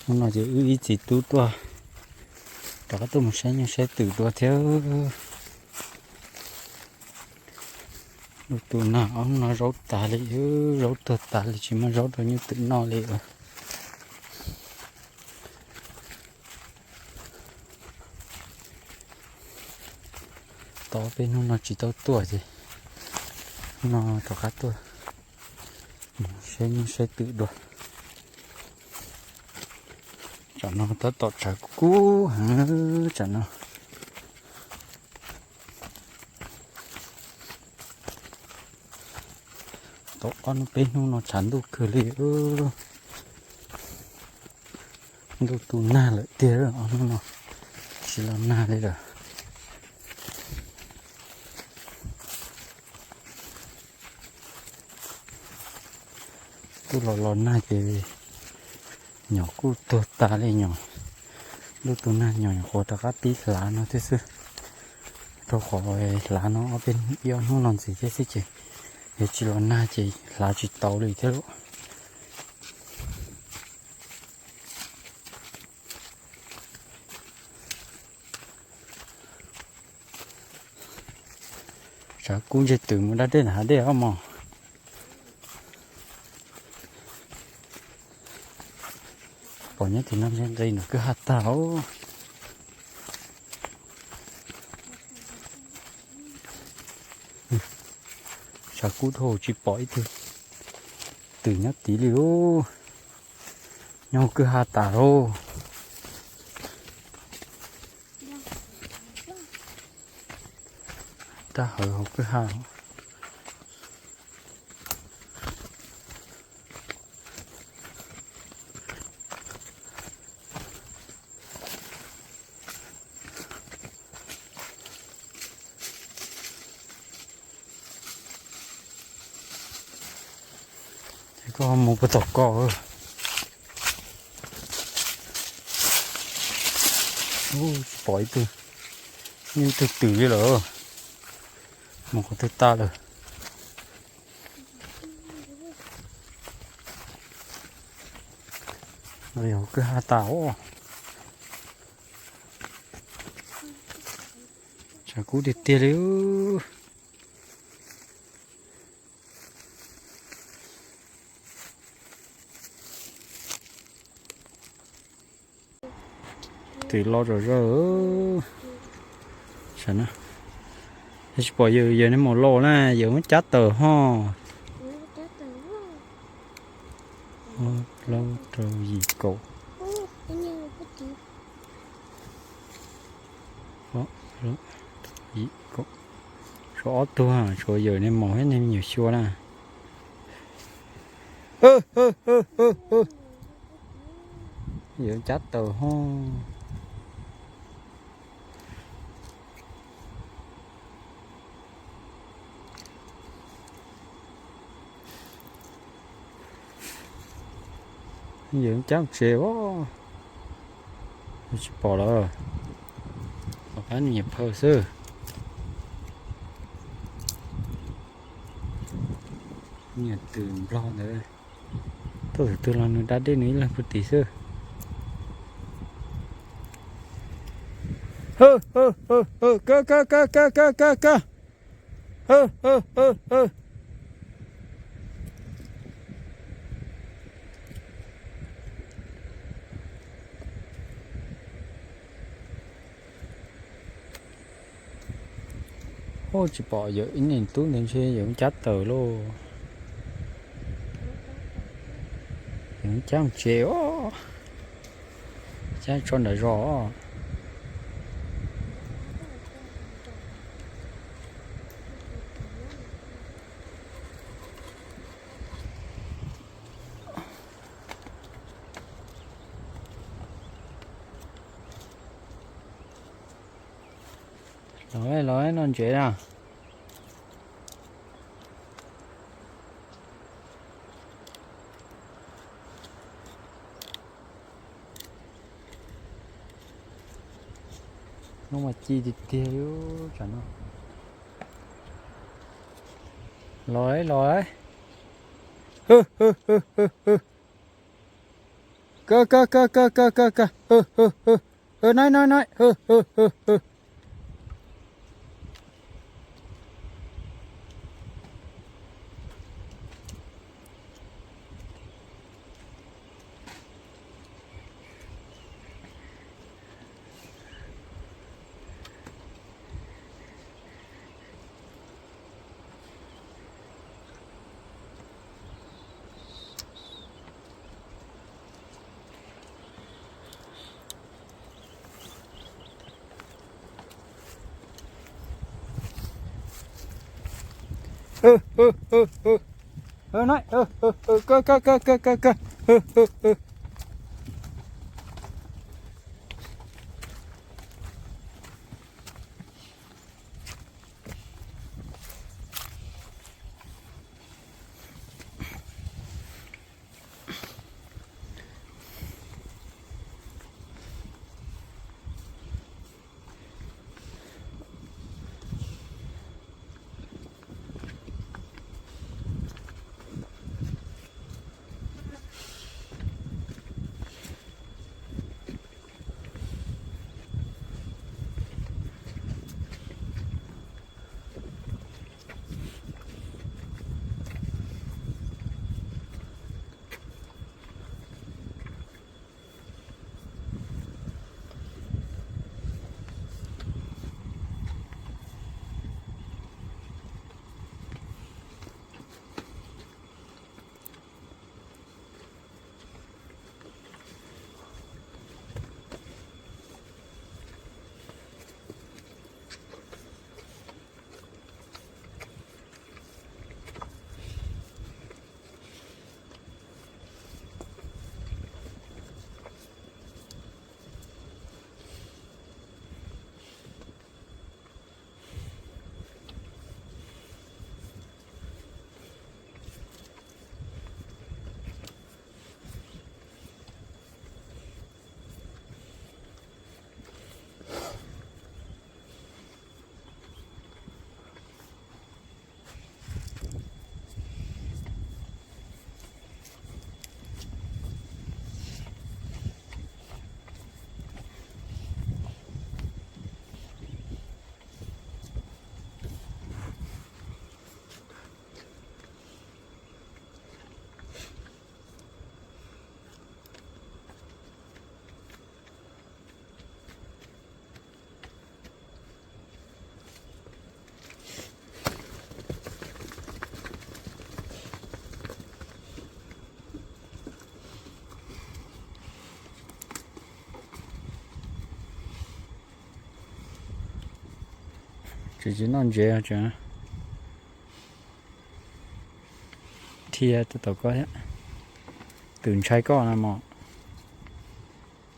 Hnub no ces wb ib txiv tub tuaj, rov qab tuaj mus saib nyuj saib twm dua thiab. Lub tus nag ob hnub no zaub tas li, zaub tuag tas li, tsis muaj zaub rau nyuj twm noj li. Tau peb hnub no tsis tau tuaj ces hnub no rov qab tuaj saib nyuj saib twm dua. Tsam no tab tom tshav kub kub heev tsam no. Tau ob hnub peb hnub no tshav ntuj kawg li. Ntuj tu nag lawm tiag, ob hnub no tsis los nag li lawm. Kuj los los nag ces nyom kuj tuag tas li nyom. Ntuj tu nag nyom nyuam qhuav rov qab pib hlav no thiab xwb. Rau qhov hlav no ob peb ib ob hnub no ntxiv thiab xwb ces yog tsis los nag ces hlav tsis tau li thiab lauj. Tshav kub ntseg twm mus da dej ntawm hav dej os mog. Pom nyob tim no ntshe nqis nram kwj ha tag os. Tshav kub dhau tsis pom ib tug twm nyob tid li os. Nyob hauv kwj ha tas lauj. Rab hawv hauv kwj ha. Ces koj mus puag tom ko. Tsis pom ib tug, ib tug twm li lawm. Mus qhov twg tas lawm. Yog kwj ha tas os. Tshav kub tiag tiag li. Twm los zom zaws. Tsis pom yawg, yawg niag maum los na, yawg muab cab tawm ho. Ob plaub rau yim kaum. Ob plaub yim kaum. Tshuav ob tug, tshuav yawg niag maum thiab niag me nyuam xyua na. Yawg cab tawm ho. Yawg cab tsev os. Tsis pom lawm. Pom qab nws nyiam phaw xwb. Nyiam twm nplog ntawd. Tuaj thaum twg los nws da dej nws ib leeg puag tid xwb. Ka ka ka ka ka ka ka. Ub, tsis pom yawm ib niam tub ntawd ntshe yawm cab tawm lauj. Yawm cab tsev os. Cab tso nram zos. Los los no ntsev na. Hnub mas ci tiag tiag li tsam no. Los los. Kawg kawg kawg kawg kawg kawg kawg. Hwm hwm hwm. Hwm naib naib naib. Hwm hwm hwm hwm. Tsis, tsis noj ntses tseem dhia rau tom koj thiab. Twm ntshai koj na mog.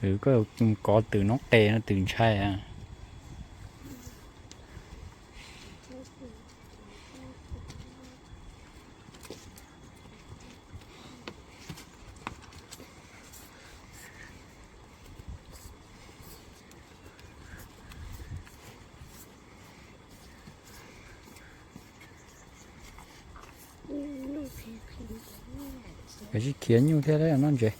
Koj kov twm noob qes no twm ntshai. Koj tsis khiav nyuj thiab, noj ntses.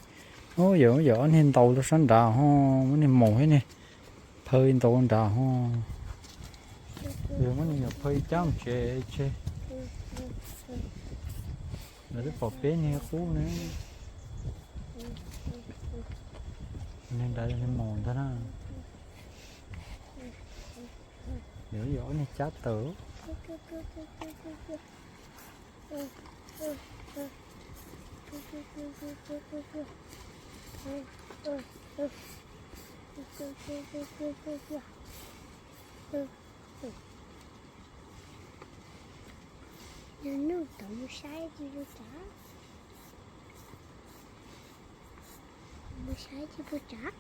Ub, yog, yog ob niag ntaus rau sab nrad ho, muab niag maus thiab niag phaw ntaus nrad ho. Yog muab niag nyuam phaw cab mus tsev tseg. Lawv twb pom peb niag qub ne. Niag nrad yog niag maus ntag na. Yog, yog ob niag cab taws. Nws nug tau mus saib tsis pub tsav. Mus saib tsis pub tsav.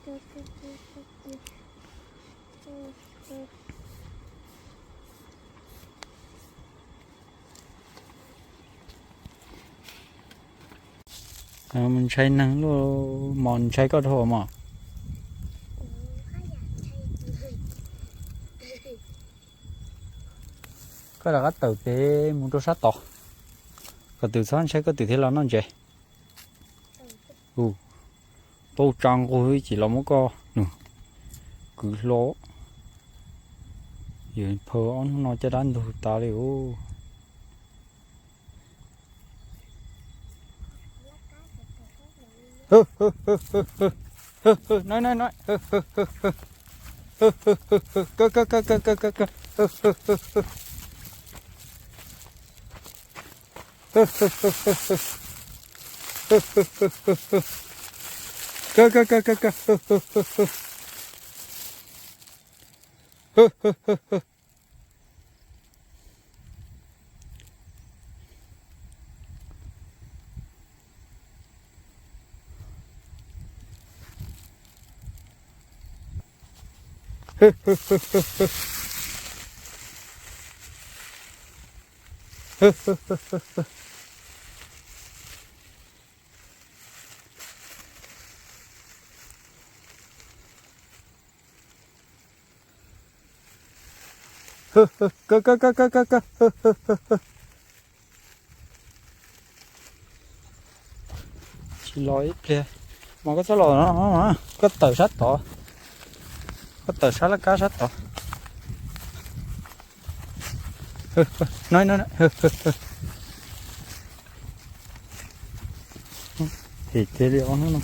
Mus ntshai neeg luaj mos, ntshai koj dhau mos. Koj rov qab tawm pem mus rau sab tod, kom twm txhob ntshai koj twm thiaj los noj ntses. Tau tsa nqug ces los muab koj nws kwv hlo. Yog phaw ob hnub no caj dab ntug tas li os. Tsis los ib pliag, mas koj txhob los no, koj tawm sab tod, koj tawm sab laj kab sab tod. Hem tiag li os no.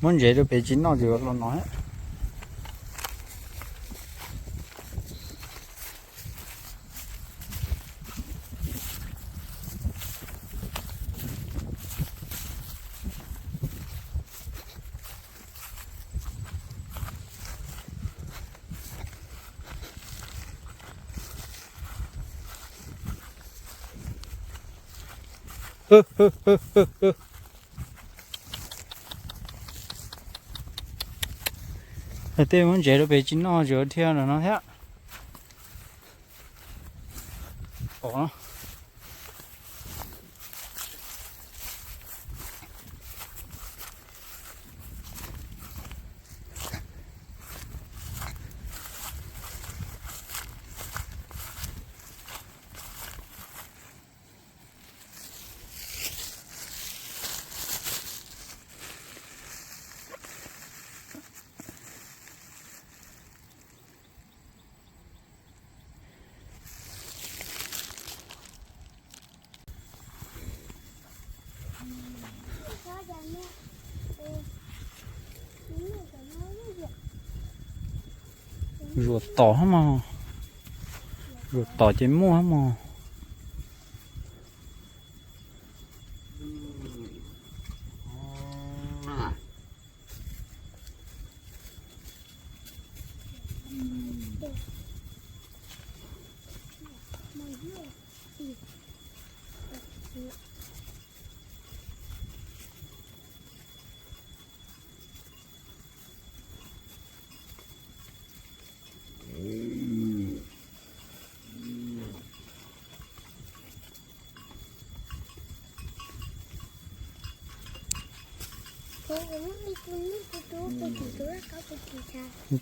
Muab ntsev rau pem tsis noj tsis los no. Tej muab ntsev rau pem tsis noj tsis thiab no thiab. Zuas tom hab mog, zuas tom ces muaj hab mog.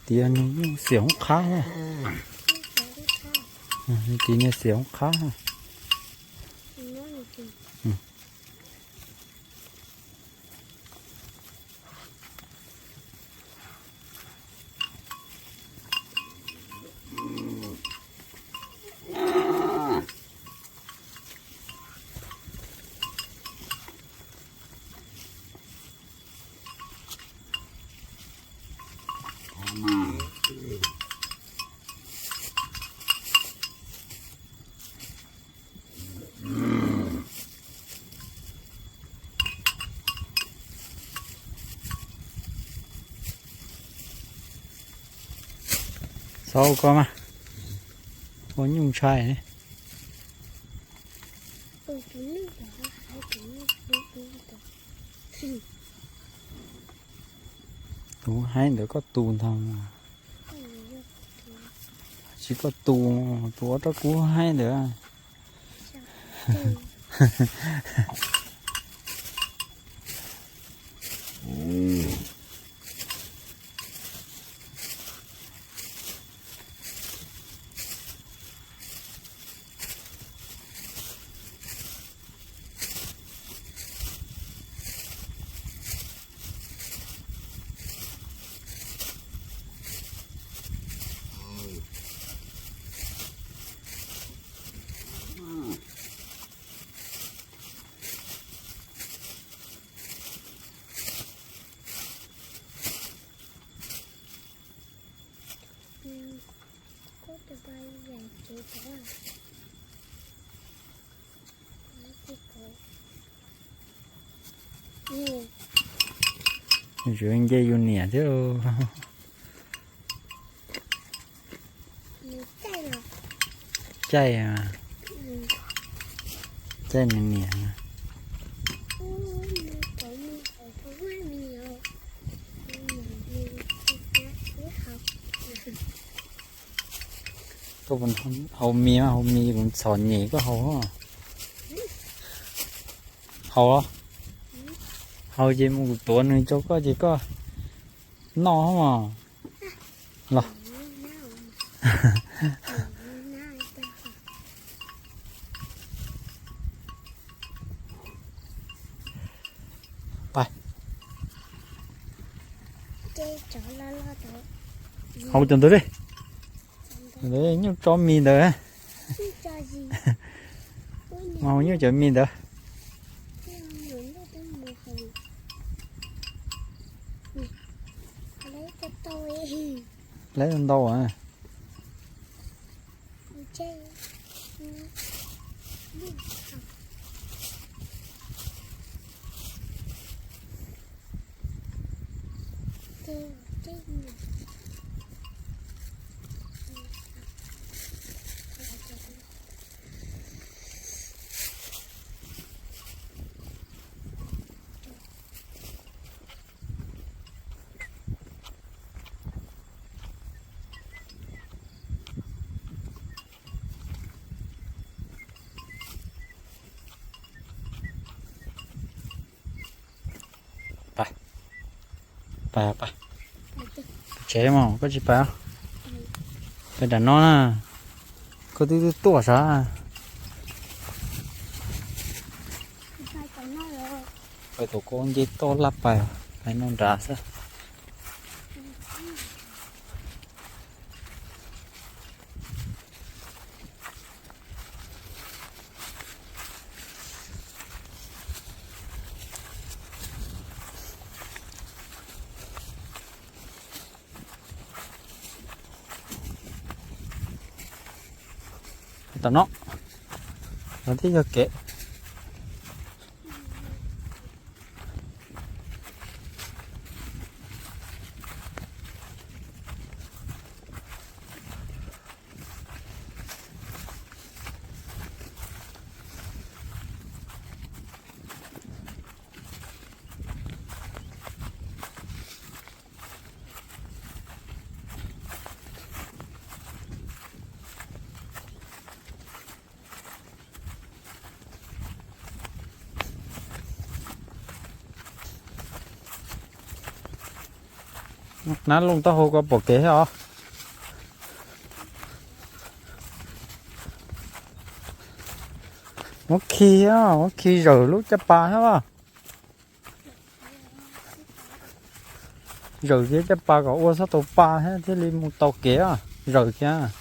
Tias nws xiam hoob qhab, tias nws xiam hoob qhab. Tau koj mas, ua nyuj ntshai ne. Tus haib ntawd koj tus ntag. Tsis koj tus, tus ua rau kuv haib ntawd. Tsuas nce yus niam thiab. Caij, caij nws niam. Koj haus mis, haus mis kuv txhom nyem koj haus. Haus, haus ces mus kuv tuav nws rau koj ces koj noj os. Los, pais, haus cov ntawd li. Nyuj tso mis ntawd. Mas haus nyuj cov mis ntawd. Lawv ntau. Pais, pais, pais tsev mas koj tsis pais. Pais nram no na, koj twb tuaj sav. Pais tom koj nce toj laj pais, pais no nrad xwb. Tom no, no thiaj yog kev. Nab Looj taub hau ko pom kev thiab os. Muab khi, muab khi zawm lub caj pas thiab. Zawm kiag caj pas kom ua txhob tau pa thiab thiaj li mus tau kev. Zawm kiag.